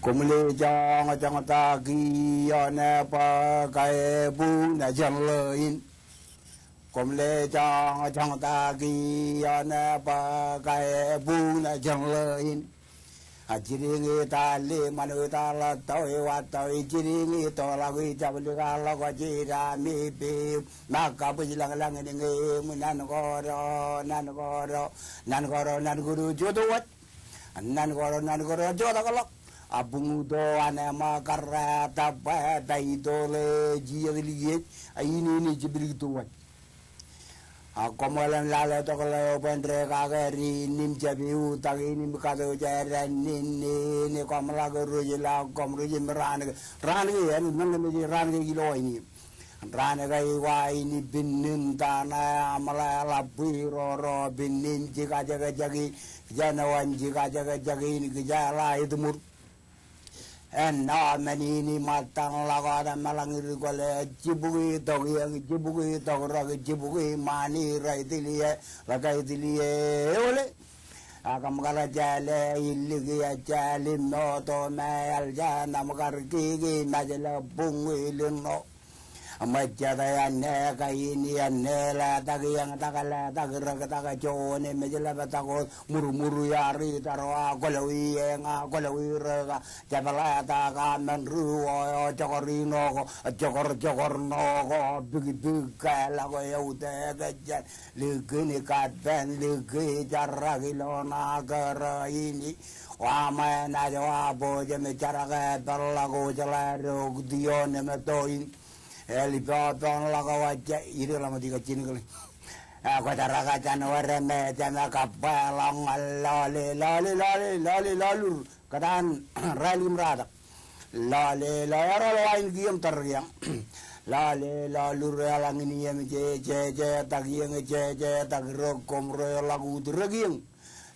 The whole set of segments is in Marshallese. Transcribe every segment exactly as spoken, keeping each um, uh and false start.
Koṃle joñjoñ ta kiiō ne ba kae buñ na jān ḷō in. Koṃle joñjoñ ta kiiō ne ba kae buñ na jān ḷō in. A jidiñ i ta liṃan wi ta ḷattau i wattau i jidiñ i toḷak i jablikḷọk jidam i piip. Ṃōk kabwij lañlañ in ñe im nan koro nan koro nan koro nan koro jota waj. Nan koro nan koro jota kḷọk. A buñuto an ema karra ta ba ta itoḷe jijet likiej a in in jipilikto waj. A koṃ ḷōmṇak ḷe tok ḷe open re kake ri nim japi utak in im kato jera nin nin koṃ ḷak ruj ḷọk koṃ ruj im raan ke raan ke en men ke mej raan ke ilo in. Raan ke iwa in pinnin tana amla ḷap bwi roro pinnin jika jeke jeki jana wan jika jeke jeki in kija ḷa itmur. Ennọ men in iṃōttan ḷọk wōt eṃṃan ḷọk in ri kwōle jibukwi tok iōñ jibukwi tok rōk jibukwi ṃaan i rej tiliō ḷọk ej tiliō eole. Ak ṃōkaj jāle illik ejāl im moto me eḷ jān ṃōkaj kiki mejle buñ ilin ṇo. Ṃōjjātā āne kain āne letak iōñ tak letak rōk tak joone mejlep tak wōt murmur iar itar wa kwōlọwi eñ a kwōlọwi rōk a jepḷatak a men ri wō eo jokor ino ko jokor jokor ṇo ko bikbik ke ḷọk eo te ke jān likin kapen liki jarak ilo ṇa kōrā in. Wa ṃae naaj wa bōjam jarak e peḷḷọk wōjḷā rok tiōn emeto in. Eḷ ippān ḷọk wōjḷā ide ḷōmṇak ikijjien kile. Ekwōjarrak jān wōr me jema kabba ḷọk ñan lọle lọle lọle lọle lọlur. Kōtaan rael im ratak. Lọle lọle eral wa in kiiō im tōre kiiō. Lọle lọlur eḷaññe in iō im je je je tak iōñ je je tak rōk koṃ ro ḷọk ut rōk iōñ.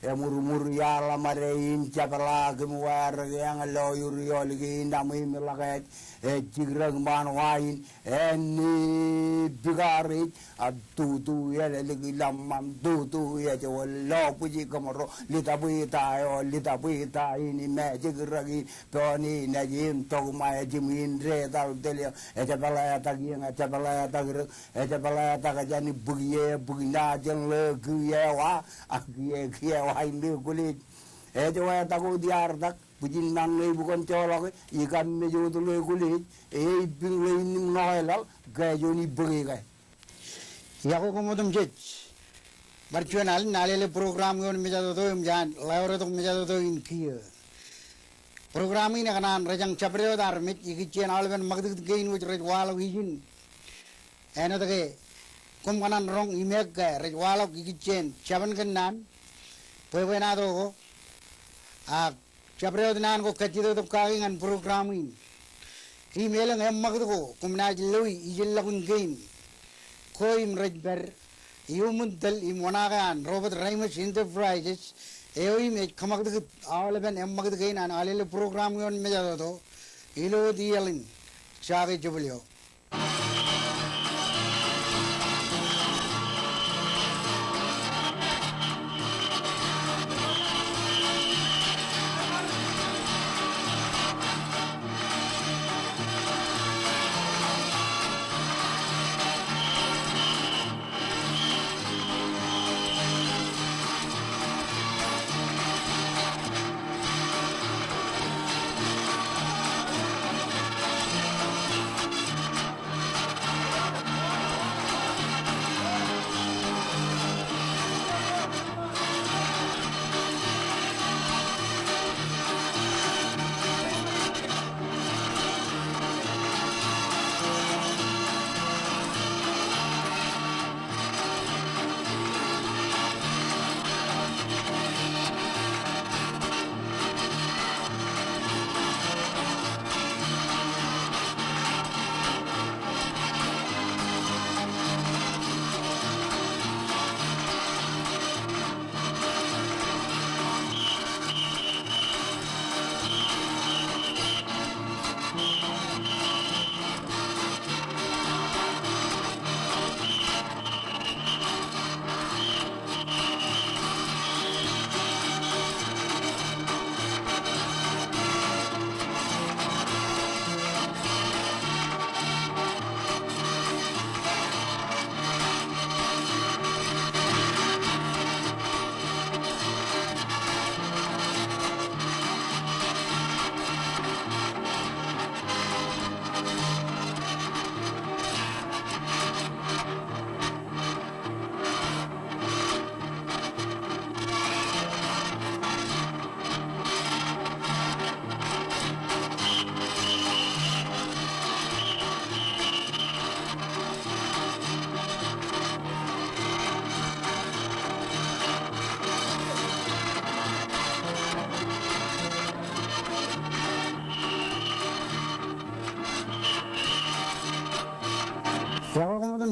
Emurmur iaḷ ḷōṃade in jepḷaak im wāer ke eañ loyur iolik in aṃ im ḷak ej ej jikrōk ṃaan wa in āne bikaar ej a tutu elōlik ḷōṃṃan tutu ej wōt lo bwij kōṃro litapwita eo litapwita in im ej jikrōk in peoni in ej im tok ṃae jim in detal telio ej pālōtak iōñ ej pālōtak rōk. Ej pālōtak jān bōk ie bōk ṇa jān ḷō kiiō wa a kiiō kiiō wa im ḷe kwōlej. Ej wātak wōt iar tak bwijin mañ ḷe bukon joḷọk ikaṃ mej wōt ḷe kwōlej. Ej piñ ḷe in im ṇo eḷaḷ ke juon ibōk ikae. Iọkwe koṃ otemjej. Bar juon alen alele program ioon mejatoto im jān ḷeo retok mejatoto in kiiō. Program in ekōṇaan rejañ jabdewōt armej ikijjien aolepen ṃakūtkūt kein wōj rej waḷọk ijin. Āinwōt ke koṃ kōṇaan roñ imeek ke rej waḷọk ikijjien jabōn kōnnaan bwebwenato ko. Ak jabdewōt naan ko kajjitōk kaki ñan program in. Im elōñ eṃṃakūt ko koṃ naaj loe ijellọkun kein ko im rej pād iuṃwin tōl im wōṇaake an Robert Reimers Enterprises eo im ej kōṃakūtkūt aolepen eṃṃakūt kein an alele program ioon mejatoto ilo wōt iaḷ in. Jake jebōl eo.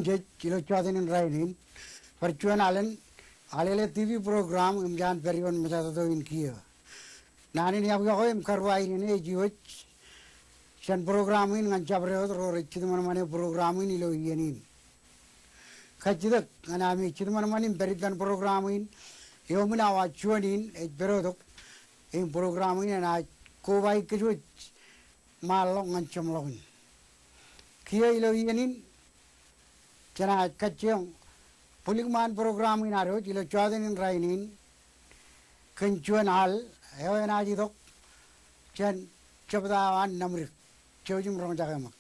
jej ilo jọteen in rainin. Bar juon alen Alele T V program im jaan pād ioon mejatoto in kiiō. Naan in iọkwe im karuwainene ej iwōj jān program in ñan jabdewōt ro rej jitōmōnṃane program in ilo iien in. Kajjitōk ñan ami jitōmōnṃan im pād ippān program in, eo im awa juon in ej pād tok, im program in enaaj koba kōj wōj ṃaanḷọk ñan jeṃḷọkin. Kiiō ilo iien in, jenaaj kajjioñ bwilikṃaan program in ad wōj ilo jọteen in rainin kōn juon al eo enaaj itok jān jebta eo an Namdik. Jouj im roñjake ṃōk.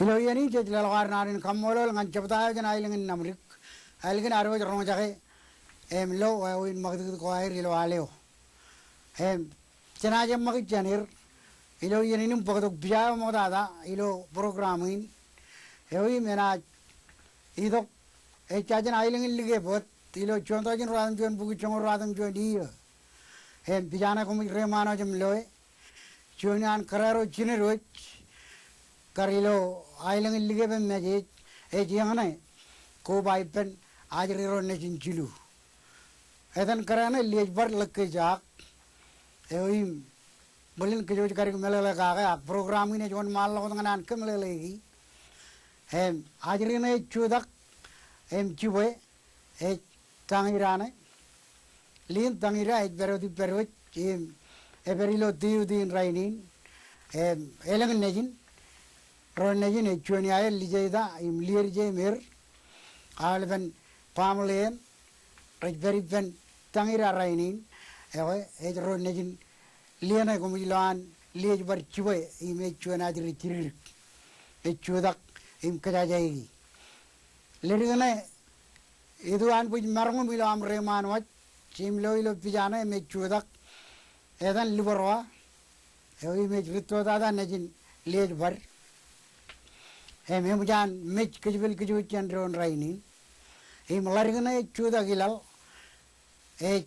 Ilo iien in jej leḷọk ad naan in kaṃṃoolol ñan jebta eo jān aelōñ in Namdik, ālikin ad wōj roñjake im lo wāween ṃakūtkūt ko aer ilo al eo. Im jenaaj eṃṃakūt jān er ilo iien in im bōktok pija eo ṃoktata ilo program in, eo im enaaj itok, ejja jān aelōñ in Likep wōt ilo juon tọujin ruwatimjuon bukwi joñoul ruwatimjuon iiō. Im pija ṇe koṃij reiṃaanwōj im loe, juon iaan kōrā ro jined wōj kar ilo aelōñ in Likep im Mājej ej eñṇe koba ippān ajri ro nejin jilu. Etan kōrā ṇe Liej Bar Ḷōk ke Jaak. Eo im bōlen kōj wōj kadik meḷeḷe kake ak program in ej wōnṃaanḷọk wōt ñan an kōmeḷeḷeiki. Im ajri ṇe ej jutak im jibwe ej Tañida ṇe. Lin Tañida ej pād wōt ippād wōj im ej pād ilo tiuti in rainin. Im elōñ nejin, ro nejin ej juon iaer Lijeita im Liedje im er. Aolepen baaṃle eṇ rej pād ippān Tañida rainin. Ekwe ej ro nejin Lieṇe koṃij lo an Liej Bar jibwe im ej juon ajri jidikdik. Ej jutak im kōjajaiki. Ledik ṇe, idu an bwij maroñ im ilo aṃ reiṃaanwōj, im lo ilo pija ṇe im ej jutak, etan Liborwa, eo im ej ri totata nejin Liej Bar. Im eṃōj an mej kōjepel kōj wōj jān doon rainin. Im ḷadik ṇe ej jutak ilaḷ, ej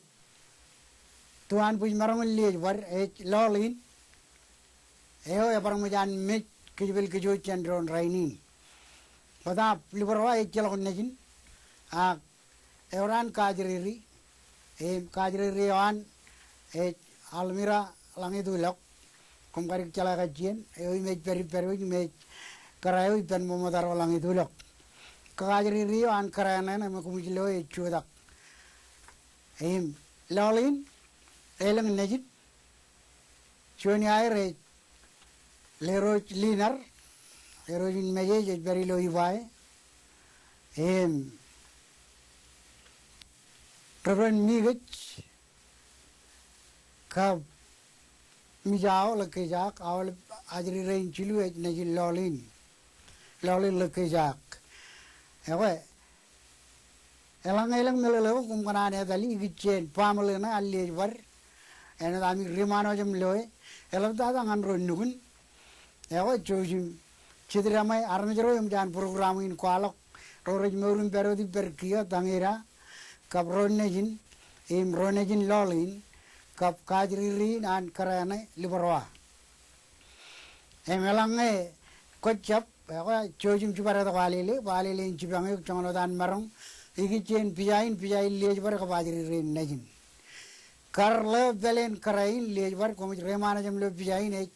tuanbwijmaroñ in Liej Bar ej lọọl in. Eo ebar ṃōj an mej kōjepel kōj jān doon rainin. Bōtaab Libōrwa ejjeḷọk nejin, ak ewōr an kaajriri, im kaajriri eo an ej Almira Ḷañitulọk. Koṃ kadik jeḷā kajjien, eo im ej pād ippād wōj im ej kōrā eo ippān Ṃoṃōtaro Ḷañitulọk. Kōkaajriri eo an kōrā eṇ eṇ, im koṃij lo ej jutak. Im lọọl in elōñ nejin, juon iaer ej Lerooj Linar, Lerooj in Mejej ej pād ilo Ibae. Im Reverend Mikōj kab Mijao Ḷōkkeijaak, aolep ajri rein jilu ej nejin lọọl in, lọọl in Ḷōkkeijaak. Ekwe, eḷaññe elōñ meḷeḷe ko koṃ kōṇaan etali ikijjien baaṃle ṇe an Liej Bar, āinwōt ami ri ṃaanwōj im loe, eḷaptata ñan ro nukun. Ekwe, jouj im jitdaṃwe armej ro eṃōj an program in kwaḷọk, ro rej mour im pād wōt ippād kiiō, Tañeda, kab ro nejin, im ro nejin lọọl in, kab kaajriri in an kōrā eṇ Libōrwa. Im eḷaññe kwōjab, ekwe, jouj im jibadtok alele, bwe alele in jipañ eok joñan wōt an maroñ ikijjien pija in, pija in Liej Bar kab ajri rein nejin. Kar ḷeo pāleen kōrā in Liej Bar, koṃij ri ṃaanwōj im lo pija in ej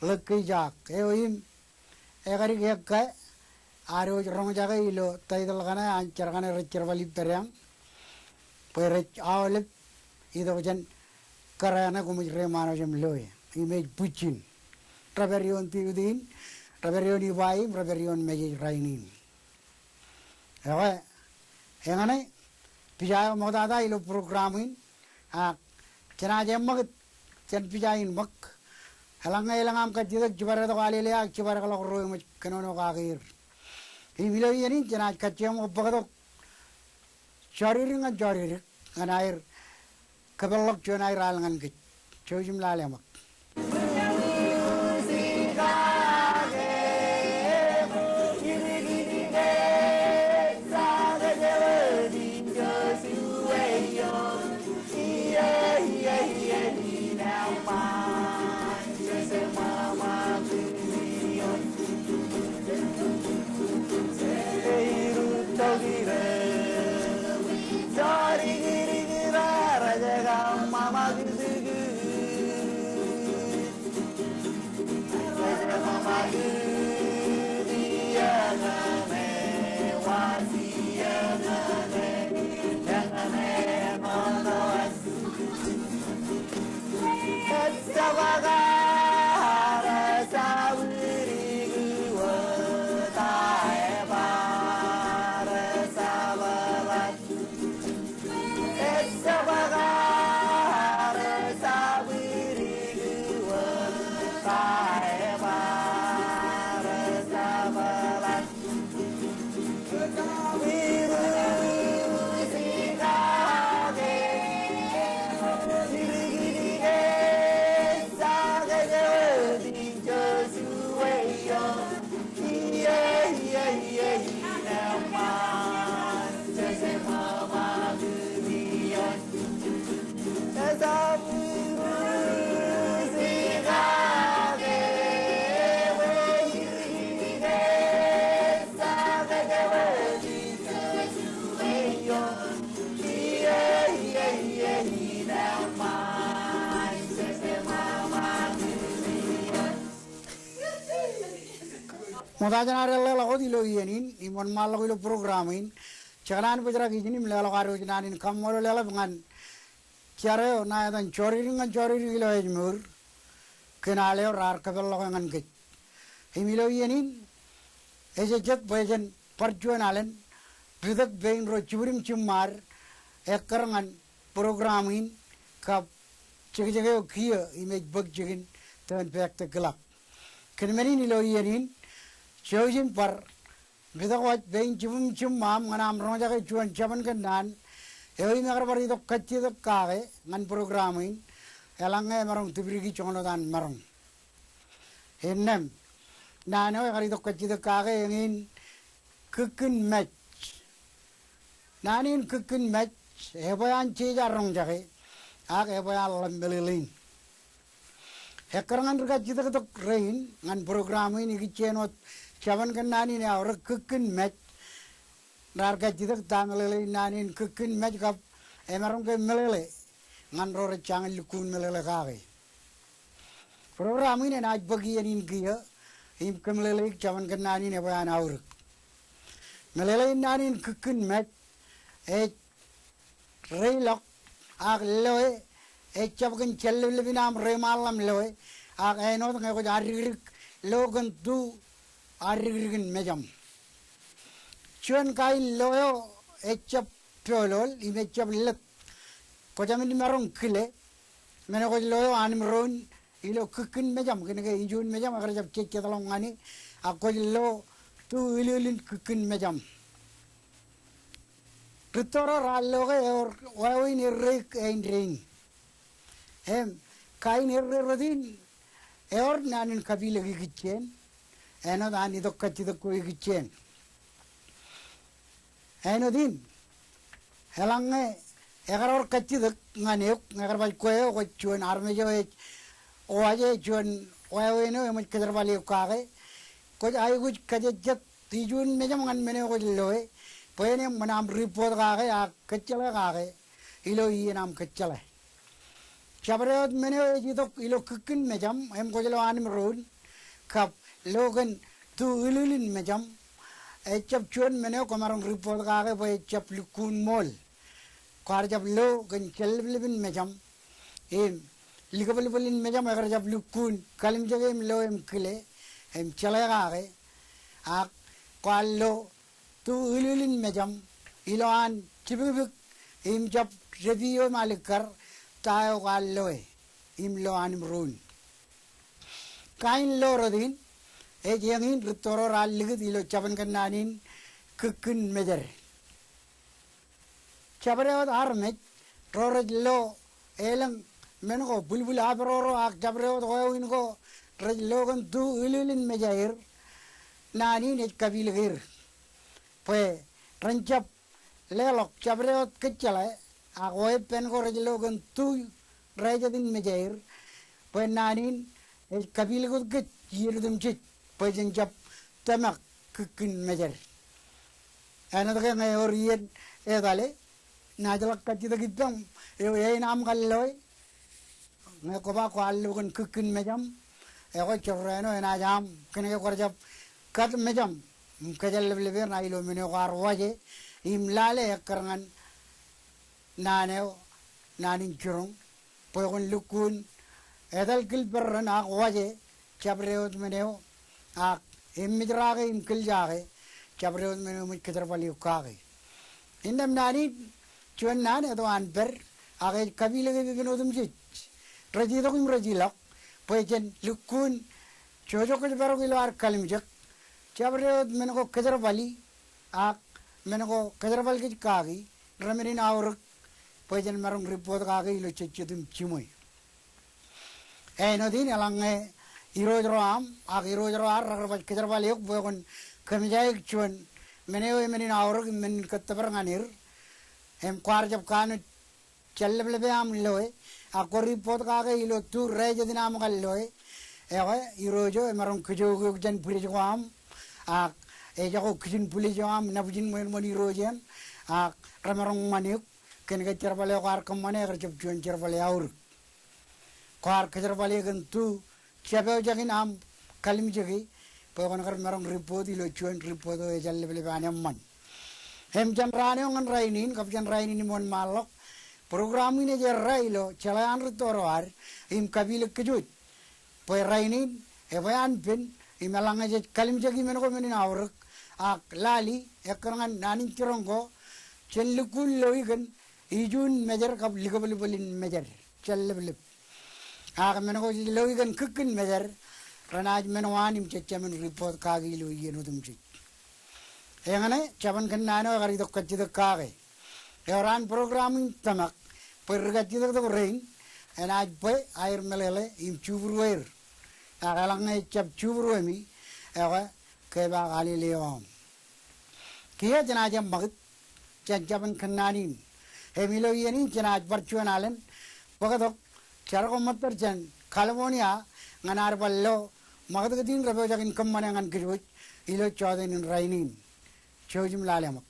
Ḷōkkeijaak. Eo im ekadik ekkā ad wōj roñjake ilo taitōḷ kaṇe an jar kaṇe rej jerbal ippād eañ, bwe rej aolep itok jān kōrā eṇ koṃij ri ṃaanwōj im loe, im ej bwijin. Rej pād ioon diuti in, rej pād ioon Ibae im rej pād ioon Mejej rainin. Ekwe, eñṇe, pija eo ṃoktata ilo program in, ak jenaaj eṃṃakūt jān pija in ṃōk. Eḷaññe elōñ aṃ kajjitōk, jibadtok alele ak jibadekḷọk ro eṃōj kōnono kake er. Im ilo iien in jenaaj kajjioñ bōktok jọdikdik ñan jọdikdik ñan aer kōpeḷḷọk juon aer al ñan kōj. Jouj im lale ṃōk. Ṃokta jān ad eḷḷāḷọk wōt ilo iien in, im wōnṃaanḷọk ilo program in, jekōṇaan bōjrak ijin im leḷọk ad wōj naan in kaṃṃoolol eḷap ñan jar eo ṇa etan jọdikdik ñan jọdikdik ilo ājmour kōn al eo raar kōpeḷḷọke ñan kōj. Im ilo iien in, ejejjet bwe jen bar juon alen pitōk pein ro jibwid im jiṃṃaad ekkar ñan program in kab jekjek eo kiiō im ej bōk jikin turn back the clock. Kōn men in ilo iien in, jouj im bar pitōk wōj pein jibwid im jiṃṃaam ñan aṃ roñjake juon jabōn kōnnaan eo im ekar bar itok kajjitōk kake ñan program in, eḷaññe emaroñ tipdiki joñan wōt an maroñ. Innām, naan eo ekar itok kajjitōk kake eñin kūkkūn mej. Naan in kūkkūn mej, ebwe an jeje ad roñjake, ak ebwe an ḷap meḷeḷein. Ekkar ñan ri kajjitōk tok rein ñan program in ikijjien wōt jabōn kōnnaan in eaorōk kūkkun mej. Raar kajjitōk ta meḷeḷein naan in kūkkun mej kab emaroñ ke meḷeḷe ñan ro rej jañin lukkuun meḷeḷe kake. Program in enaaj bōk iien in kiiō im kōmeḷeḷeik jabōn kōnnaan in ebwe an aorōk. Meḷeḷein naan in kūkkun mej ej reilọk, ak loe ejjab kōn jāllōblōb in aṃ reiṃaanḷọk im loe, ak āinwōt ñe kwōj addikdik lo kōn tu addikdik in mejaṃ. Juon kain lo eo ejjab doḷoḷ im ejjab lōt. Kwō jāmin maroñ kile men eo kwōj lo eo animroon ilo kūkkun mejaṃ, kōnke ijuun mejaṃ ekar jab jejjetḷọk ñan e, ak kwōj lo tu ililin kūkkun mejaṃ. Rūtto ro raar lo ke ewōr wāween erreik āindein. Im kain erreo rot in ewōr naan in kapilōk ikijjien, āinwōt an itok kajjitōk ko ikijjien. Āinwōt in, eḷaññe ekar wōr kajjitōk ñan eok, ñe kar baj kwe eo kwōj juon armej eo ej owaje juon wāween eo eṃōj kōjerbal eok kake, kwōj aikuj kajejjet ijuun mejaṃ ñan men eo kwōj loe, bwe en eṃṃan aṃ report kake ak kōjjeḷā kake ilo iien aṃ kōjjeḷā. Jabdewōt men eo ej itok ilo kūkkun mejaṃ im kwōj lo animroon kab lo kōn tu ililin mejaṃ, ejjab juon men eo kwōmaroñ report kake bwe ejjab lukkuun ṃool. Kwaar jab lo kōn jāllōblōb in mejaṃ im likabwilbwil in mejaṃ ekar jab lukkuun kalimjeke im lo im kile im jeḷā kake, ak kwaar lo tu ililin mejaṃ ilo an jibikbik im jab debi eo im alikkar ta eo kwaar loe im lo animroon. Kain lo rot in ej eñin rūtto ro raar likūt ilo jabōn kōnnaan in kūkkun mejed. Jabdewōt armej ro rej lo elōñ men ko bulbul aperoro ak jabdewōt wāween ko rej lo kōn tu ililin mejaer, naan in ej kapilōk er. Bwe ren jab leḷọk jabdewōt kōjjeḷā ak weeppān ko rej lo kōn tu rājet in mejaer, bwe naan in ej kapilōk wōt kōj iien otemjej bwe jen jab tōmak kūkkun mejed. Āinwōt ke ñe ewōr iien etale, naajḷọk kajjitōk ippaṃ eo enaaj aṃ kar loe. Ñe kwō ba kwaar lo kōn kūkkun mejaṃ, ekwe jorrāān eo enaaj aṃ, kōnke kwaar jab kat mejaṃ im kōjāllōblōb er ṇa ilo men eo kwaar waje im lale ekkar ñan naan eo, naan in jiroñ, bwe kwōn lukkuun etal kilperren ak waje jabdewōt men eo ak emmejerake im kiljake jabdewōt men eo eṃōj kōjerbal eok kake. Innām naan in juon naan eo an pād ak ej kapilōk e pepen otemjej rej itok im rej ilọk bwe jen lukkuun jojok kōjparok ilo ad kalimjek. Jabdewōt men ko kōjerbali ak men ko kōjerbal kōj kaki, remenij aorōk, bwe jen maroñ report kake ilo jejjet im jiṃwe. Āinwōt in eḷaññe irooj ro aṃ ak irooj ro ad rekar baj kōjerbal eok bwe kwōn kōmjake juon men eo emenij aorōk im menij kōttōpar ñan er, im kwaar jab kanooj jāllōblōb e aṃ loe, ak kwō report kake ilo tu rājet in aṃ kar loe, ekwe irooj eo emaroñ kōjok eok jān bwidej ko aṃ ak ejako kijin bwidej eo aṃ nabōjin ṃweo ṃōn irooj eṇ, ak remaroñ ṃan eok, kōnke jerbal eo kwaar kōṃṃane ekar jab juon jerbal eaorōk. Kwaar kōjerbale kōn tu jab eo jakin aṃ kalimjeke bwe kwōn kar maroñ report ilo juon report eo ejāllōblōb an eṃṃan. Im jān raan eo ñan rainin kab jān rainin im wōnṃaanḷọk, program in ej errā ilo jeḷā an rūtto ro ad im kapilōk kōj wōj. Bwe rainin ebwe an pen im eḷaññe jej kalimjeki men ko menij aorōk ak lale ekkar ñan naan in jiroñ ko, jen lukkuun loi kōn ijuun mejed kab likabwilbwilin mejed, jāllōblōb. Ak men ko jej loi kōn kūkkun mejed renaaj men waan im jejjamin report kaki ilo iien otemjej. Eñṇe jabōn kōnnaan eo ekar itok kajjitōk kake. Ewōr an program in tōmak bwe ri kajjitōk tok rein enaaj bwe aer meḷeḷe im jubūrueir. Ak eḷaññe ejjab jubūruemi, ekwe kepaak alele eo aṃ. Kiiō jenaaj eṃṃakūt jān jabōn kōnnaan in Im ilo iien in jenaaj bar juon alen bōktok jar ko ṃōttad jān California ñan ad bar lo ṃakūtkūt in rej pojak in kōṃṃane ñan kōj wōj ilo jota in rainin. Jouj im lale ṃōk.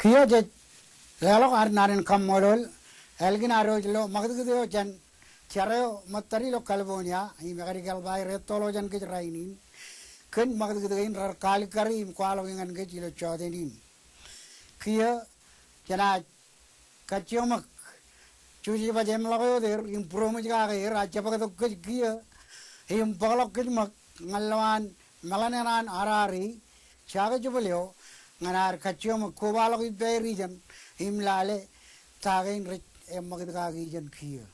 Kiiō jej leḷọk ad naan in kaṃṃoolol ālikin ad wōj lo ṃakūtkūt eo jān jar eo ṃōttad ilo California im ekar ikōḷḷap aer ettoḷọk jān kōj rainin. kōn ṃakūtkūt kein rar kaalikkari im kwaḷọk ñan kōj ilo jọteen in. Kiiō jenaaj kajjioñ ṃōk, Joseph ej emḷọk eo er im būroṃōj kake er a jabōktok kōj kiiō im bōkḷọk kōj ṃōk ñan lowaan meḷan eṇ an Arari Jake Jebōl eo ñan ad kajjioñ ṃōk kobaḷọk ippāer ijeṇ im lale ta kein rej eṃṃakūt kake ijeṇ kiiō.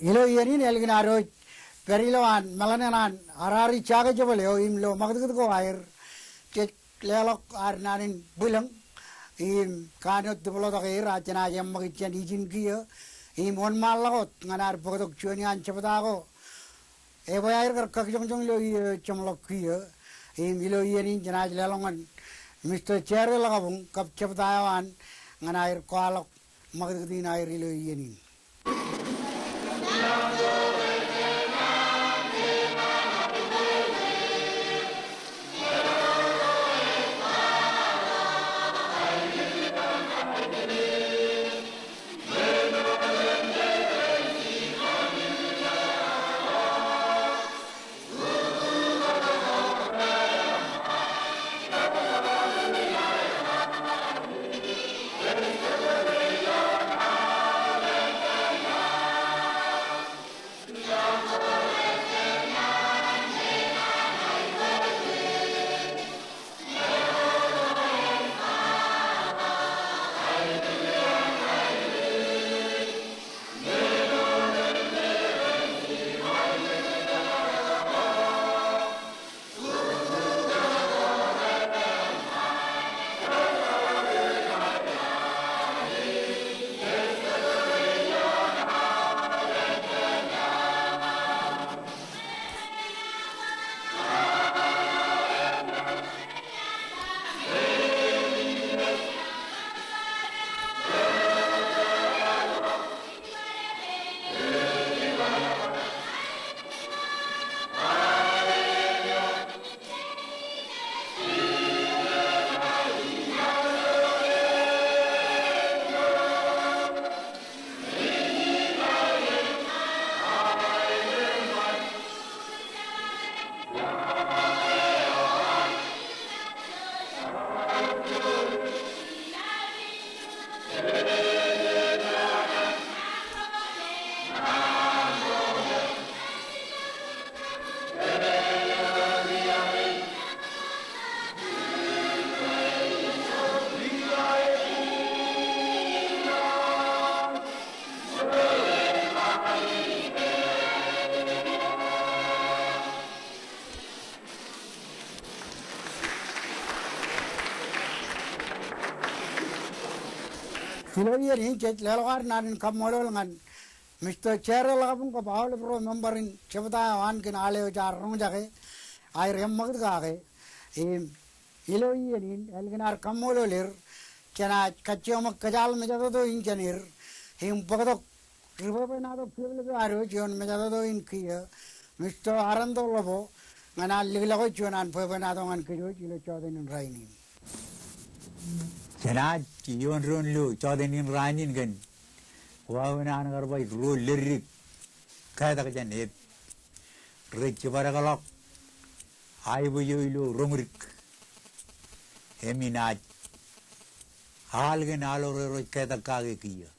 Ilo iien in ālikin ad wōj pād ilowaan meḷan eṇ an Arari Jake Jebōl eo im lo ṃakūtkūt ko aer, jej leḷọk ad naan in bwilōñ im kanooj tibḷotak er a jenaaj eṃṃak ijin kiiō im wōnṃaanḷọk wōt ñan ad bōktok juon iaan jebta ko. Ebwe aer kar kakijoñjoñ ilo iiō jeṃḷọk kiiō im ilo iien in jenaaj leḷọk ñan Mister Jerry Ḷōkabuñ kab jebta eo an ñan aer kwaḷọk ṃakūtkūt in aer ilo iien in. Ilo iien in jej leḷọk ad naan in kaṃṃoolol ñan Mister Jerry Ḷakabuñ kab aolep ro member in jebta eo an kōn al eo jaar roñjake aer eṃṃakūt kake. Im ilo iien in ālikin ad kaṃṃoolol er, jenaaj kajjioñ ṃōk kōjaḷ mejatoto in jān er im bōktok ri bwebwenato kiiō ḷọk eo ad wōj ioon mejatoto in kiiō, Mister Arando Ḷobo, ñan an likḷọk wōj ioon an bwebwenato ñan kōj wōj ilo jọteen in rainin. Jenaaj ioon doon ilo jọteen in rainin kōn wāween an kar baj ruo leddik ketak jān eb rej jibadekḷọk aiboojoj ilo roñdik. Im inaaj al kōn al ro rej ketak kake kiiō.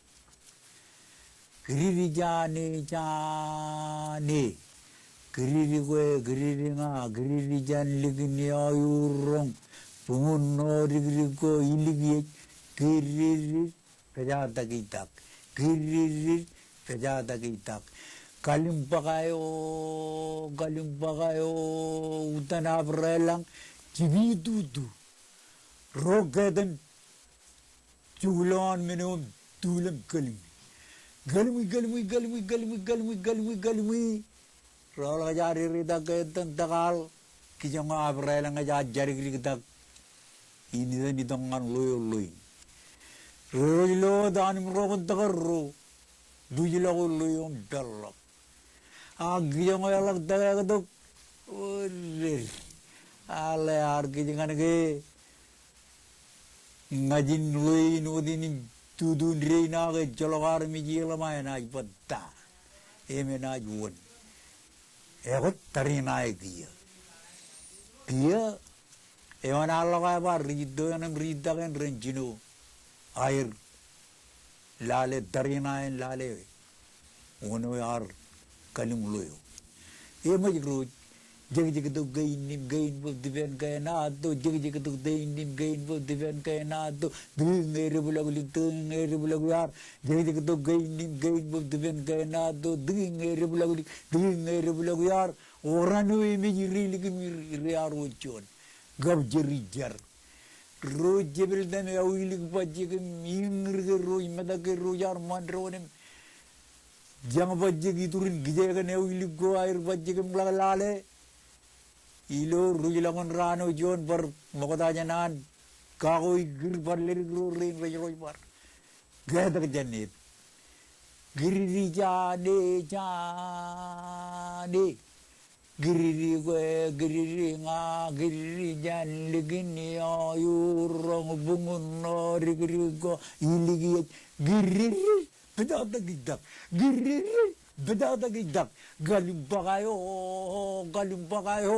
Kididi jāne, jāne. Kididi kwe, kididi ña, kididi jān likin eo iur roñ. Buñun ṇo dikdik ko ilikiej. Kididi pejatakitak. Kididi pejatakitak. Kalim bōk eo, kalim bōk eo, utan abrālañ, jibitutu. Ro keten jukloñ men eo im tulōñ kōlimwi. Kōlimwi, kōlimwi, kōlimwi. Ro ḷọk jaar edetak ke etan tōkaḷ, kijoñ eo abrālañ ej jadikdiktak in itan itok ñan ḷo eo ḷoin. Ro rej lo wōt an im ro kōn tōkar ro, bwijḷọk ilo ḷo eo im peḷḷọk. Ak kijoñ eo eḷak tōkaktok, order. Al ear kij ñan ke ña ij in ḷoin wōt in im tutu in dein ak ejjeḷọk armej ieḷā ṃae enaaj bōk ta. Im enaaj wōn. Ekwe tariṇae kiiō. Kiiō eo an al ḷọk aer bar rijitto eṇ im rijittak eṇ ren jino aer lale tariṇae in lale wōn eo ear kalim ḷo eo. Eṃōj ro ej jekjektok kein im kein bōk dipen kenato, jekjektok kein im kein bōk dipen kenato, tikōñ edepḷọklik, tikōñ edepḷọk iar, jekjektok kein im kein bōk dipen kenato, tikōñ edepḷọklik, tikōñ edepḷọk iar, oraṇ eo emej irilik im ire, ire ear wōj juon. Kab jeri jar. Ro ej jepel iten ewilik bajjek im iññir ke ro ej metak ke ro ej ar ṃan doon im jañ bajjek iturin kije kōn ewilik ko aer bajjek im ḷak lale. Ilo ruj ḷọk in raan eo juon bar ṃokta jān an kako ikkir bar ledik ro rein rej rej bar ketak jān eb. Kididi jāne, jāne. Kididi kwe, kididi ña, kididi jān likin eo iur roñ, buñun ṇo dikdik ko ilikiej. Kididi pejatakitak. Kididi pejatakitak. Kalim bōk eo, kalim bōk eo,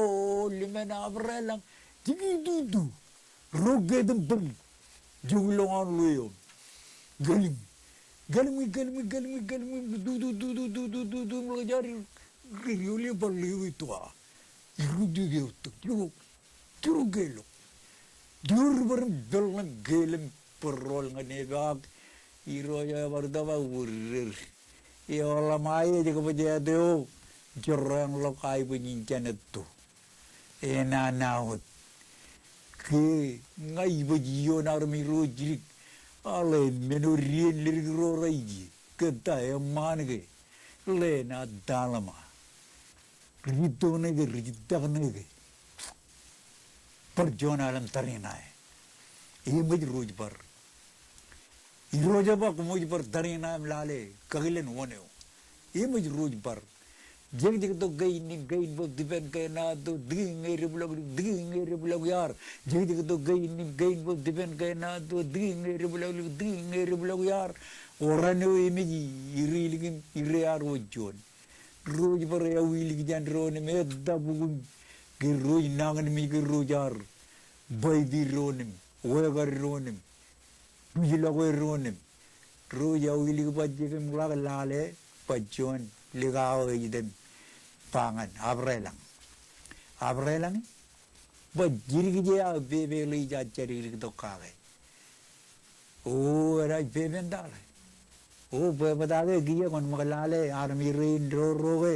limen abrālañ, jibitutu. Ro keten bōk jukloñ an ḷo eo. Kalimwi, kalimwi, kalimwi, kalimwi, tutu, tutu, tutu, tutu, im ḷọk jar ri, ri, ri, ri, bar ḷeo ito a. Iruj eo tok, jiro, jiro keelọk. Jiro bar im peḷḷọk keelọk im bar rool ñan epaak. Irooj eo ebar itōb ak order. Eḷap ṃae ej kōbōj eto eo jorrāān ḷọk aebōj in jān etto. Enana wōt. Ke ña ibōj ioon armej ro jidik. Aḷe men eo dien ledik ro raije. Ke ta eṃṃaan ke. Ḷe enaaj taḷ ṃa. Rijitto ṇe ke, rijittak ṇe ke. Bar juon alen tariṇae. Eṃōj ro ej bar. Irooj eo ba koṃij bar tariṇae im lale kakilen wōn eo. Eṃōj ro ej bar. Jekjektok kein im kein bōk dipen kenato, tikōñ edepḷọklik, tikōñ edepḷọk iar. Jekjektok kein im kein bōk dipen kenato, tikōñ edepḷọklik, tikōñ edepḷọk iar. Oraṇ eo emej irilik im ire ear wōj juon. Ro ej bar ewilik jān doon im ettā bukun ke ro ej nañinmej ke ro ej ar baiti doon im wekar doon im bwijḷọk e doon im ro ej ewilik bajjek im ḷak lale. baj juon, likao ej item ba ñan Abrelōñ. Abrelōñ, baj jidik ije aō pepe ḷe ij ajjadikdik tok kake. O, enaaj pepe in ta ḷe? O, bwebwetak ke kiiō kwōn ṃōk lale armej rein ro ro ke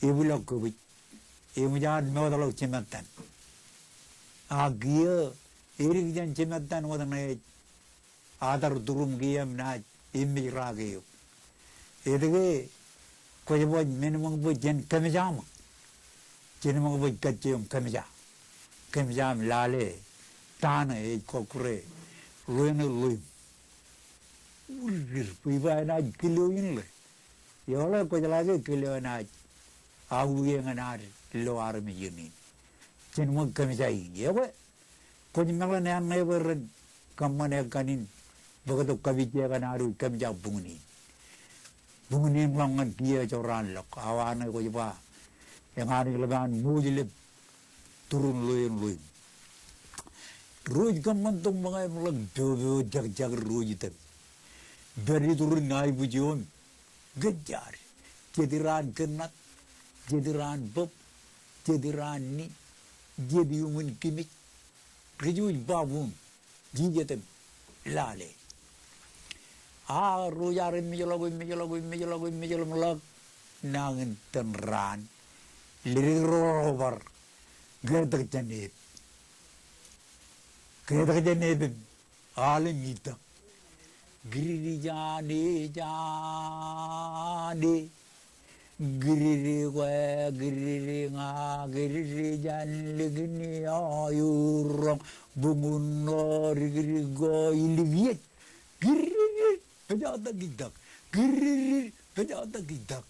ebwilọk kōbwij. Eṃōj an mootḷọk jemettan. A kiiō edik jān jemettan wōt ṇe ej atar turuṃ kiiō im naaj eṃōj rake eok. Etke kwōj baj men ṃōk bwe jen kōmjaaṃōk? Jen ṃōk bwe kajjioñ kōmja. Kōmja im lale ta ṇe ej kọkkure ḷwe ṇe ḷwe im. Urir bwe iba enaaj kile eo in ḷe. Eoḷe kwōjeḷā ke kile eo enaaj aū ie ñan ad lo armej in in. Jen ṃōk kōmja in. Ekwe, kwōj meḷan āinwōt bwe ren kōṃṃan ekkan in bōktok kapijje kaṇ ad wōj kōmja buñin in. Buñin in ḷọk ñan kiiō jorrāānḷọk. Awa ṇe kwōj ba eñaan ej ḷap an ṃooj lep turin ḷwe in ḷwe im. Ro ej kōṃṃan tok ṃōñā im ḷak popo jakjak ro ej item. Pād iturin aibwij eo im kōjjaad. Jet iraan kōnnat, jet iraan bōb, jet iraan ni, jet iuṃwin kimij. Rej wōj ba buun jijet im lale. A ro ej ar eṃōjḷọk, eṃōjḷọk, eṃōjḷọk, eṃōjḷọk im ḷak nañinten raan. Ledik ro bar ketak jān ep. Ketak jān ep im al im itak. Kididi jāne, jāne. Kididi kwe, kididi ña, kididi jān likin ioon roñ, buñun ṇo, dikdik ko, ilik iej. Kididi, pejaatak itak. Kididi, pejaatak itak.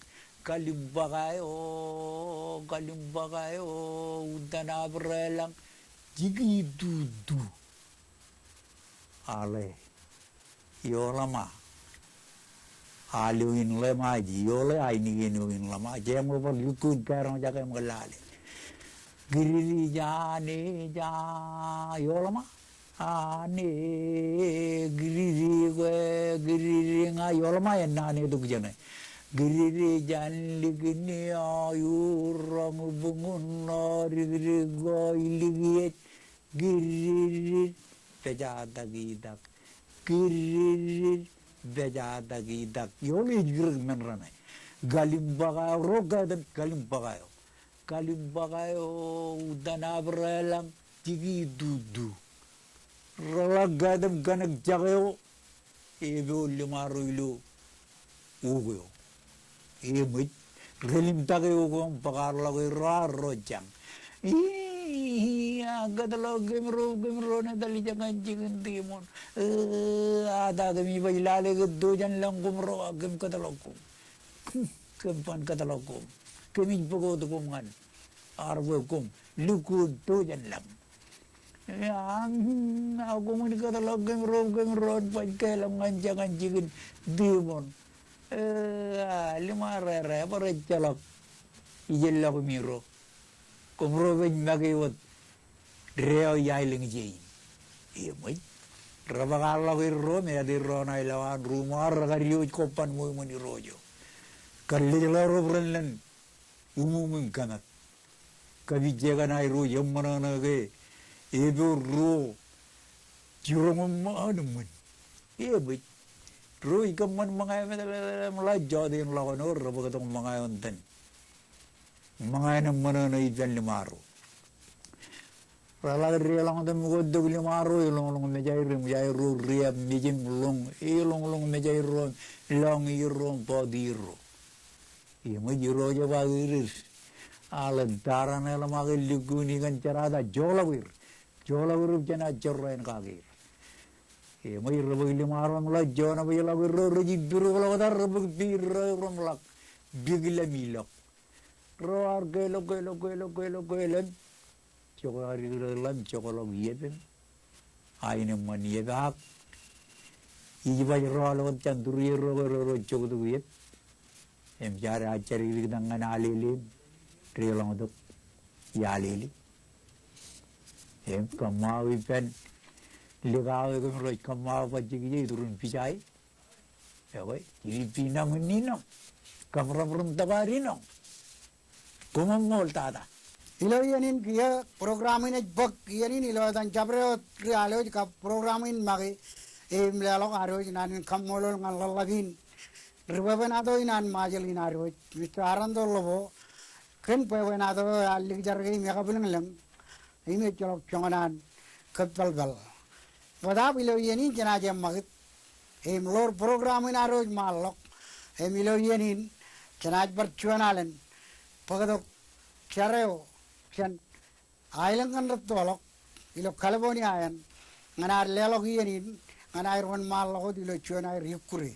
Kalimbaḷ eo, kalimbaḷ eo, utan Abrelōñ, jiki tutu. Aḷe. Ioḷaṃa. Al eo in ḷe ṃae, ioḷe ainikien eo in ḷe ṃae. Jeṃḷọk bar lukkuun karoñjake im kōḷḷāḷe. Kididi jāne, ja, ioḷaṃa. Ane, kididi kwe, kididi ña, ioḷaṃa, ennane tok jāne. Kididi jān likin ioon roñ, buñun ṇo, dikdik ko, ilik iej. Kididi, pejaatak itak. Kididi, pejaatak itak. Eoḷe ej kūr men raṇe. Kalimbaḷ eo, ro katen kalimbaḷ eo. Kalimbaḷ eo, utan Abrelōñ, jiki tutu. Reḷak katen kōnōk jak eo, epoon limaro ilo uk eo. Eṃōj, relimtake uk eo im bōkḷọk er ro, ro jañ. Ii, a kōtḷọk kōm ro, kōm ro etal jekkan jikin tiṃoṇ. Ii, a ta kōm ibaj lale ke to jān lañ koṃ ro, a kōm kōtḷọk koṃ. Kōm ban kōtḷọk koṃ. Kōmij bōk wōt koṃ ñan ad bwe koṃ lukkuun to jān lañ. Aa, a koṃwin kōtḷọk kōm ro, kōm ro baj kālọk ñan jekkan jikin tiṃoṇ. Aa, liṃa rere, bar ejjeḷọk ijellọkmi ro. Koṃ ro baj make wōt deo eo aelōñ ije in. Eṃōj. Rebōkḷọk er ro im eteer ro ṇa ilowaan ruuṃ eo, rekar iwōj kobban ṃweo iṃōn irooj eo. Kar lejḷọk ro bwe ren lōñ uṃwuṃ im kōmat. Kapijje kaṇ aer wōj eṃṃōṇōṇō ke epoon ruo jiroñ im ṃaan iṃōn. Eṃōj. Ro ej kōṃṃan ṃōñā eo metelel im ḷak jọteen ḷọk ṇe, rebōktok ṃōñā eo iten. Ṃōñā eo eṃṃōṇōṇō ippān limaro. Reḷak deḷọñtok im kottok limaro, eḷoñḷoñ mejaer im jaer ro riab mejān ḷoñ, eḷoñḷoñ mejaer ro, lọñier ro, bọtier ro. Eṃōj, ro jab aō rir. Aḷe, ta raṇe ḷōṃake lukkuun ikōn jerata joḷọk er. Joḷọk er ipjān ad jorrāān kake er. Eṃōj, rebōk limaro im ḷak joñan bwe ḷọk er ro rej ippirukḷọk tar, rebōk piid ro im ḷak pik ḷọk im ilọk. Ro ar kelọk, kelọk, kelọk, kelọk, kelọk im jokḷọk, ar ikōḷọk ḷọk im jokḷọk iep im aenōṃṃan iep ak ij baj rọọl wōt jān tūrier ro ke ro rej joktok iep. Im jaar ajjadikdik tok ñan alele im deḷọñtok ialele. Im kōṃṃao ippān likao eo kōm rej kōṃṃao bajjek ije iturin pija e. Ewi, ippi ṇaṃ in ṇe ṇaṃ. Kab rebdewōt tōpar in ṇe ṇaṃ. Koṃṃool tata. Ilo iien in kiiō program in ej bōk iien in ilo etan jabdewōt ri Alooj kab program in make im leḷọk ad wōj naan in kaṃṃoolol ñan ḷōḷḷap in ri bwebwenato in an Ṃajeḷ in ad wōj, Mista Aranto Ḷobo, kōn bwebwenato eo ear likjake im ekabwilōñlōñ im ejjeḷọk joñan an kōppelpel. Bōtab ilo iien in jenaaj eṃṃakūt im ḷoor program in ad wōj ṃaanḷọk. Im ilo iien in jenaaj bar juon alen bōktok jar eo jān aelōñ ñan rettoḷọk ilo California eṇ ñan ad leḷọk iien in ñan aer wōnṃaanḷọk wōt ilo juon aer ikkure.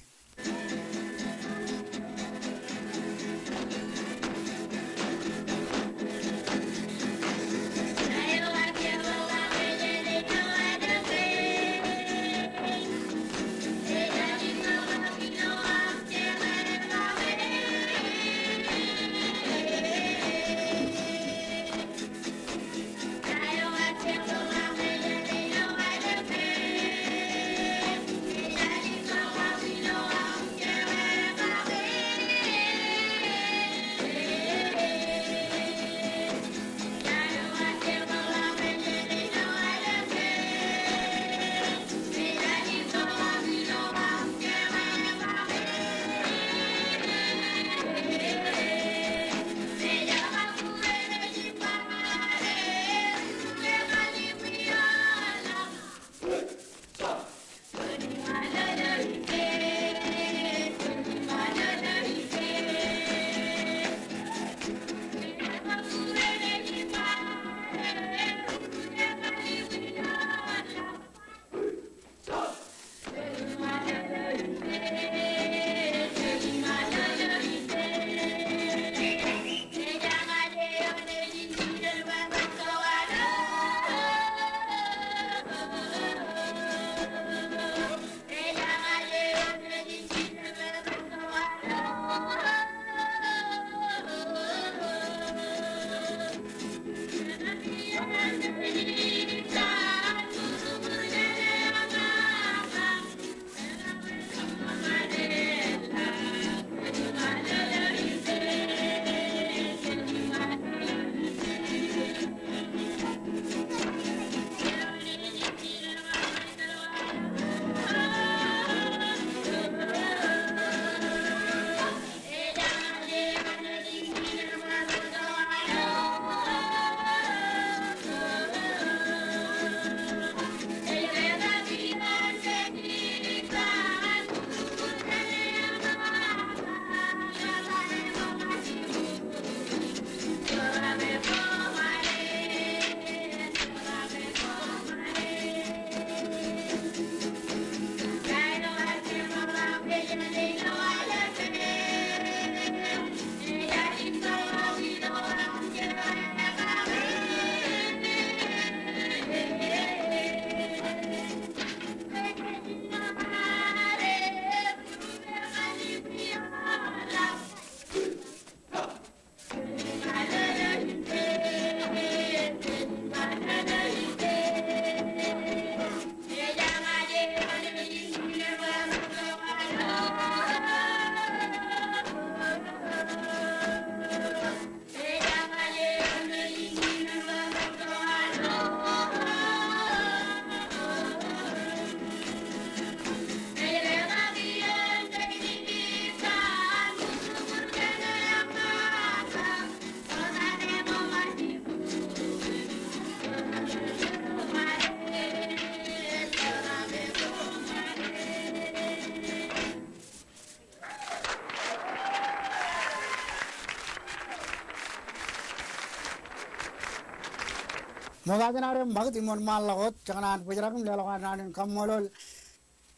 Ṃokta jān ad eṃṃakūt im wōnṃaanḷọk wōt, jekōṇaan bōjrak im leḷọk ad naan in kaṃṃoolol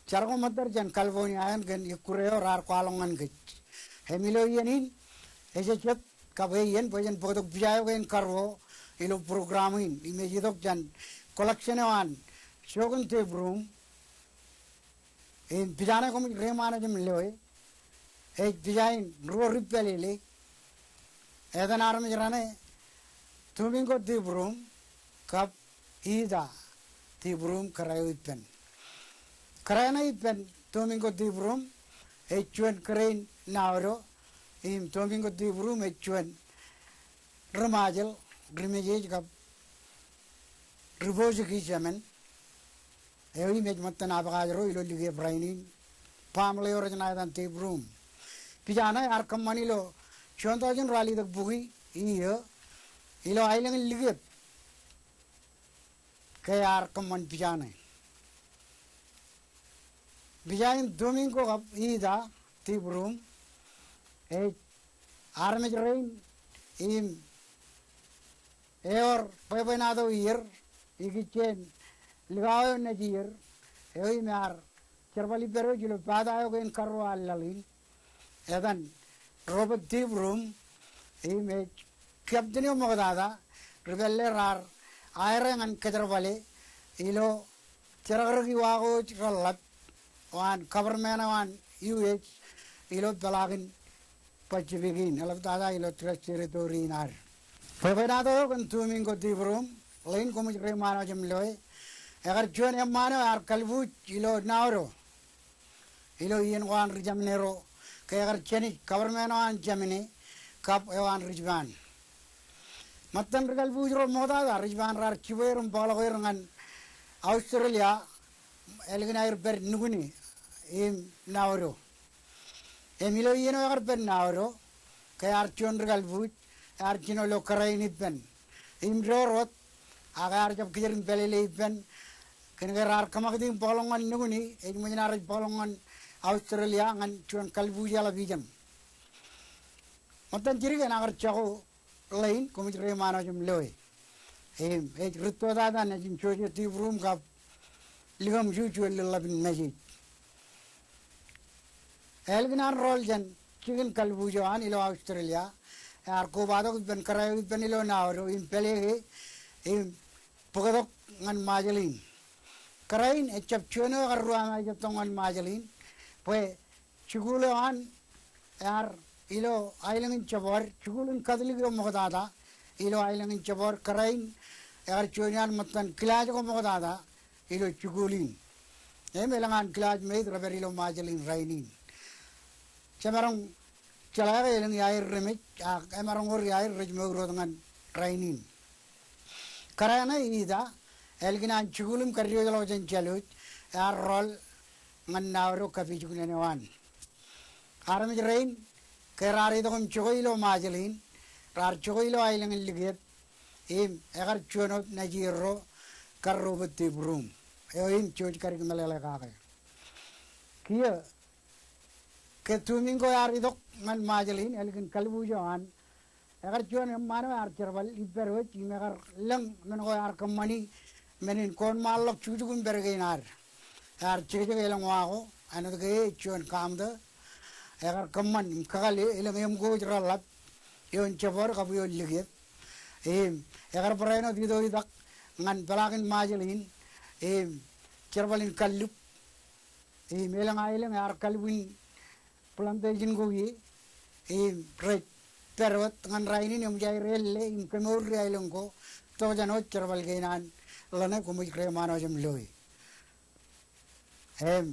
jar ko ṃōttad jān California eṇ kōn ikkure eo raar kwaḷọk ñan kōj. Im ilo iien in, ejejjet kab eien bwe jen bōktok pija eo kein karuo ilo program in, im ej itok jān collection eo an Jochen Deep Room. Im pija ṇe koṃij reiṃaanḷọk im lewōj, ej pija in ruo ri pālele. Etan armej raṇe Domingo Deep Room kab Ida Deep Room kōrā eo ippān. Kōrā ṇe ippān Domingo Deep Room, ej juon kōrā in Naodo, im Domingo Tibrum ej juon ri-Ṃajeḷ, ri-Mejej kab ri-Poosiki Jemān. Eo im ej ṃōttan abakaaj ro ilo likep rainin. Baaṃle eo rej ṇa etan Tibrum. Pija ṇe ear kōṃṃan ilo juon tọujin ralitōk bukwi iiō ilo aelōñ in likep. Ke ear kōṃṃan pija ṇe. Pija in Domingo kab Ida Tibrum ej armej rein im ewōr bwebwenato ier ikijjien likao eo nejier eo im ear jerbal ippād wōj ilo pata eo kein karuo an laḷ in. Etan Robert Tibrum im ej captain eo ṃoktata ri pālle raar aerre ñan kōjerbale ilo jerọkdọk iwa ko wōj reḷap eo an government eo an U S ilo peḷaakin Pacific in, eḷaptata ilo Trust Territory in ad. Bwebwenato eo kōn Domingo Tibrum, ḷein koṃij reiṃaanwōj im loe, ekar juon eṃṃaan eo ear kalbuuj ilo Naodo ilo iien ko an ri Jemāne ro, ke ekar jānij government eo an Jemāne kab eo an ri Jipaan. Ṃōttan ri kalbuuj ro ṃoktata, ri Jipaan raar jibwe er im bōkḷọk er ñan Australia, ālikin aer pād nukune im Naodo. Im ilo iien eo ekar pād Naodo, ke ear juon ri kalbuuj, ear jino ilo kōrā in ippān im door wōt, ak ear jab kijer in pālele ippān. Kōnke raar kōṃakūt im bōkḷọk ñan nukune, ej ṃōj ṇa rej bōkḷọk ñan Australia ñan juon kalbuuj eḷap ijeṃ. Ṃōttan jidik eṇ ak rej jako ḷein koṃij reiṃaanwōj im loe. Im ej rūttotata nejin Joseph Tibrum kab likōmju juon ḷōḷḷap in Mejej. Ālikin an rọọl jān jikin kalbuuj eo an ilo Australia, ear kobatok ippān kōrā eo ippān ilo Naodo im pālele im bōktok ñan Ṃajeḷ in. Kōrā in ejjab juon eo ekar ruwamāejettok ñan Ṃajeḷ in, bwe jikuuḷ eo an ear ilo aelōñ in Jabọọd, jikuuḷ in Katolik eo ṃoktata ilo aelōñ in Jabọọd, kōrā in ekar juon iaan ṃōttan kilaaj ko ṃoktata ilo jikuuḷ in. Im elōñ an kilaajmeit rej pād ilo Ṃajeḷ in rainin. Jemaroñ jeḷā ke elōñ iaer remej, ak emaroñ wōr iaer rej mour wōt ñan rainin. Kōrā ṇe Ida, ālikin an jikuuḷ im kaddiwōjḷọk jān Jālwōj, ear rọọl ñan Naodo kapijuknen eo an. Armej rein, ke raar itok im jokwe ilo Ṃajeḷ in, raar jokwe ilo aelōñ in likep, im ekar juon wōt nejierro kar Robert Tibrum, eo im jej karik meḷeḷe kake. Kiiō, ke Domingo ear itok ñan Ṃajeḷ in ālikin kalbuuj eo an, ekar juon eṃṃaan eo ear jerbal ippād wōj im ekar lōñ men ko ear kōṃṃani men in koonṃaanḷọk jukjuk im pād kein ad. Ear jekjek elōñ wa ko, āinwōt ke ej juon kaṃtō, ekar kōṃṃan im kakāle elōñ eṃ ko wōj reḷḷap, eoon jabdewōt kab eoon likep. Im ekar barāinwōt itoitak ñan peḷaakin Ṃajeḷ in im jerbal in kallib. Im elōñ aelōñ ear kalbwin plantation ko ie, im rej pād wōt ñan rainin eṃōj aer elle im kemour ri aelōñ ko tokjān wōj jerbal kein an ḷōṇe koṃij reiṃaanwōj im loe. Im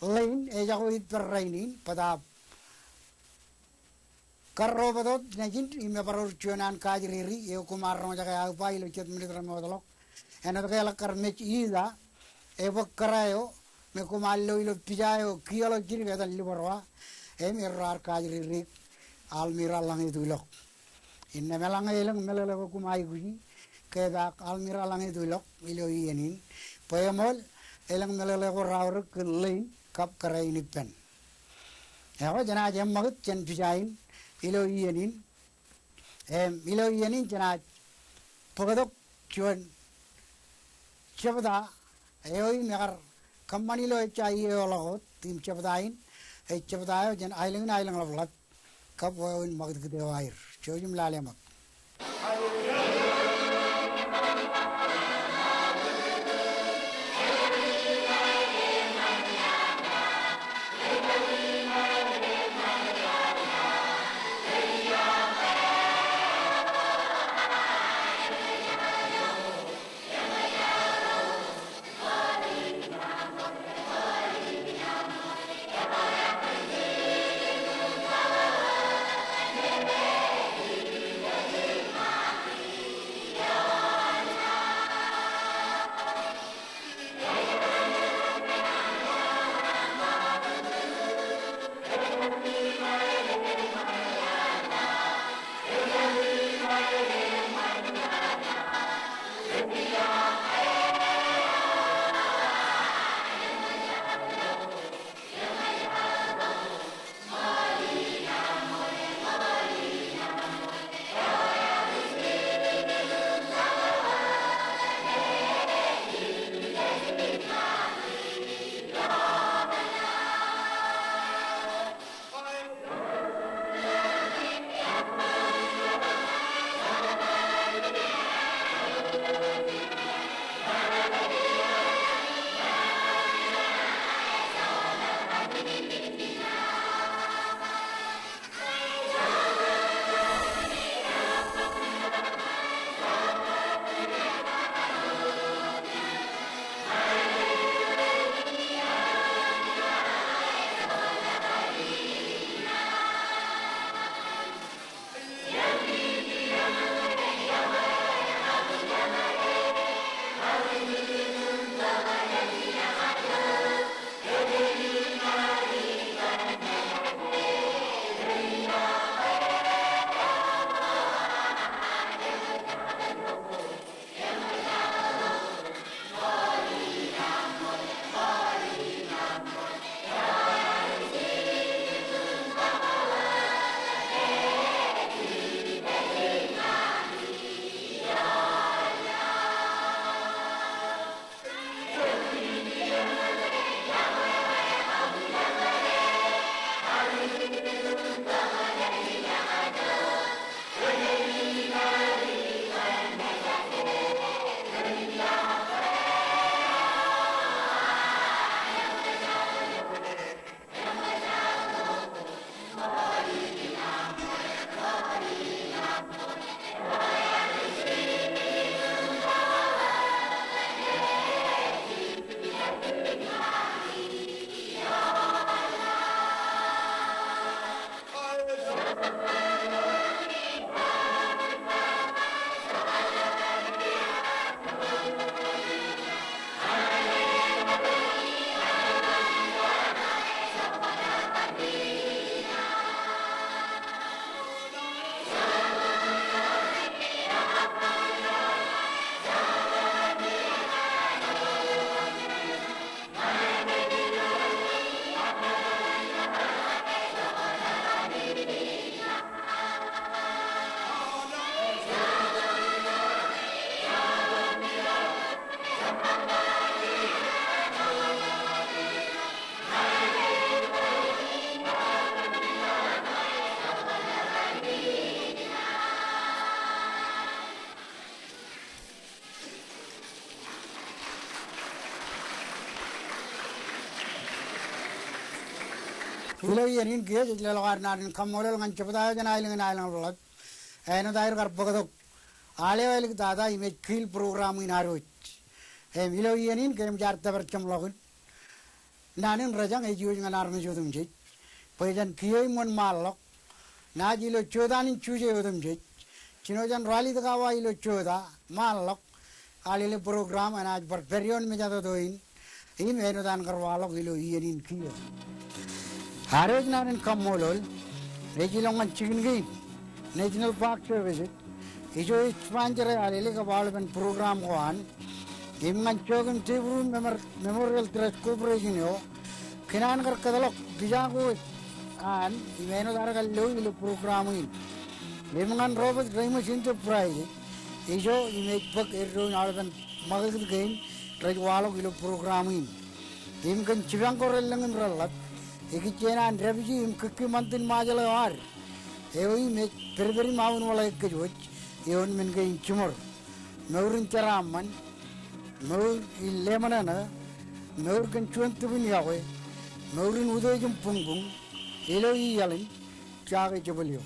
ḷein ejako ippād rainin, bōtaab kar Robert wōt nejin im ebar wōr juon an kaajriri eo koṃ ar roñjake aō ba ilo jet minit remootḷọk. Āinwōt ke eḷak kar mej Ida, ebōk kōrā eo me koṃ ar lo ilo pija eo kiiō ḷọk jidik etan Liporwa, im erro ar kaajriri Almira Ḷañetulọk. Innām eḷaññe elōñ meḷeḷe ko koṃ aikuji, ke epaak Almira Ḷañetulọk ilo iien in, bwe eṃool elōñ meḷeḷe ko raorōk kōn ḷein kab kōrā in ippān. Ekwe jenaaj eṃṃakūt jān pija in ilo iien in. Im ilo iien in jenaaj bōktok juon jebta eo im ekar kōṃṃan ilo ejja iiō eo ḷọk wōt, im jebta in ej jebta eo jān aelōñ in Aelōñḷapḷap kab wāween ṃakūtkūt eo aer. Jouj im lale ṃōk. Ilo iien in kiiō jej leḷọk ad naan in kaṃṃoolol ñan jebta eo jān aelōñ in aelōñ ḷap āinwōt aer kar bōktok al eo āliktata im ej kiil program in ad wōj. Im ilo iien in kōmij ar tōpar jeṃḷọkin naan in rōjañ ej iwōj ñan armej otemjej. Bwe jān kiiō im wōnṃaanḷọk naaj ilo jota in Juje otemjej, jino jān ralitōk awa ilo jota ṃaanḷọk, al ilo program enaaj bar pād ioon mejatoto in im āinwōt an kar waḷọk ilo iien in kiiō. Ad wōj naan in kaṃṃoolol ej ilo ñan jikin kein, National Park Service, ijo ej sponsor e alele kab aolepen program ko an, im ñan Joachim deBrum Memor-, Memorial Trust Corporation eo, kōn an kar kōtḷọk pija ko an im āinwōt ad kar lo ilo program in. Im ñan Robert Reimers Enterprise, ijo im ej bōk eddoin aolepen ṃakūtkūt kein rej waḷọk ilo program in. Im kōn jipañ ko relōñ im reḷap, ikijjien an dāpiji im kiki ṃantin Ṃajeḷ eo ad, eo im ej pedped im aunwaḷe kōj wōj ioon men kein jiṃor. Mour in jeraaṃṃan, mour in leṃōṇōṇō, mour kōn juon tūpin iọkwe, mour in utiej im buñbuñ, ilo iaḷ in Jake Jebōl eo.